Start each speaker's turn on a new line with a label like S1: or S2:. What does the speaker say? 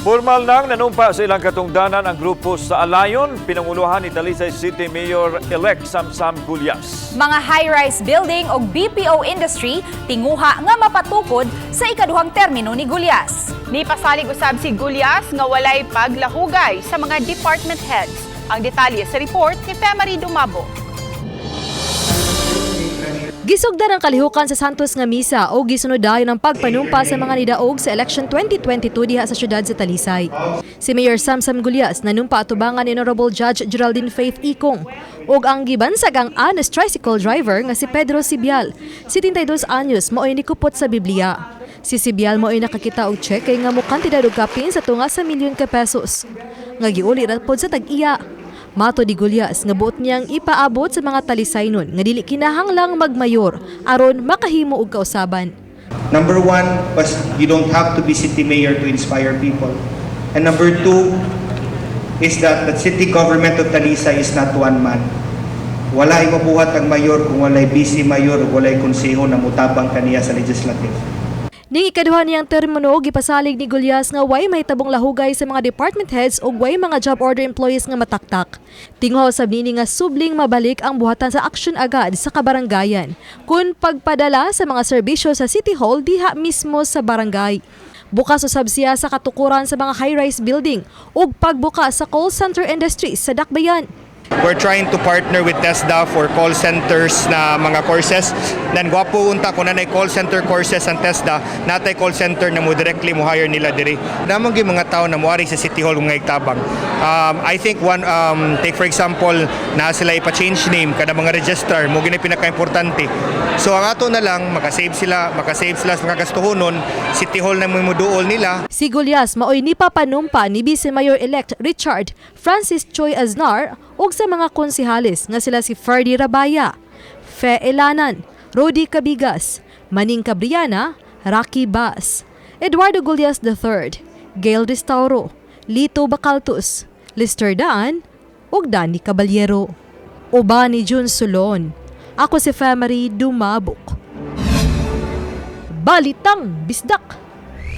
S1: Formal nang nanumpa sa ilang katungdanan ang grupo sa Alayon, pinanguluhan ni Talisay City Mayor-elect Samsam Gullas.
S2: Mga high-rise building o BPO industry tinguha nga mapatukod sa ikaduhang termino ni Gullas.
S3: Ni pasalig usab si Gullas nga walay paglahugay sa mga department heads. Ang detalye sa report ni Femary Dumabo.
S4: Gisugdan ang kalihukan sa Santos nga misa o gisunod dayon ang pagpanumpa sa mga nidaog sa election 2022 diha sa syudad sa Talisay. Si Mayor Samsam Gullas nanumpa atubangan ni Honorable Judge Geraldine Faith Ikong ug ang gibansag ang honest tricycle driver nga si Pedro Sibial, 72 anyos, mao'y nikupot sa Biblia. Si Sibial mao'y nakakita og cheque nga mokantidad og kapin sa tunga sa milyon ka pesos nga giuli ra pod sa tag-iya. Matod ni Gullas nga buot niyang ipaabot sa mga Talisaynon nga dili kinahanglang magmayor aron makahimo og kausaban.
S5: Number one was you don't have to be city mayor to inspire people. And number two is that the city government of Talisay is not one man. Walay mabuhat ang mayor kung walay vice mayor o walay konseho na mutabang kaniya sa legislative.
S4: Ning ikaduha niyang termino, gipasalig ni Gullas nga way mahitabong lahugay sa mga department heads ug way mga job order employees nga mataktak. Tinguha usab niini nga subling mabalik ang buhatan sa aksyon agad sa kabarangayan kun pagpadala sa mga serbisyo sa City Hall diha mismo sa barangay. Bukas usab siya sa katukuran sa mga high-rise building ug pagbuka sa call center industry sa Dakbayan.
S5: We're trying to partner with TESDA for call centers na mga courses. Then gwapo unta kung nanay call center courses ang TESDA, natay call center na mo directly mo hire nila diri. Namang gyud mga tao na moari sa City Hall mga igtabang. I think one take for example na sila ipa-change name kada mga registrar mo gini pinaka-importante. So ang ato na lang makasave sila sa mga gastuhonon, City Hall na mo muduol nila.
S4: Si Gullas maoy nipapanumpa ni Vice Mayor-elect Richard Francis Choi Aznar ug sa mga konsehales nga sila si Ferdy Rabaya, Fe Elanan, Rody Cabigas, Maning Cabriana, Rocky Bass, Eduardo Gullas III, Gail Destauro, Lito Bacaltos, Lister Daan, ug Danny Caballero. Uban ni Jun Solon. Ako si Femary Dumabok. Balitang Bisdak!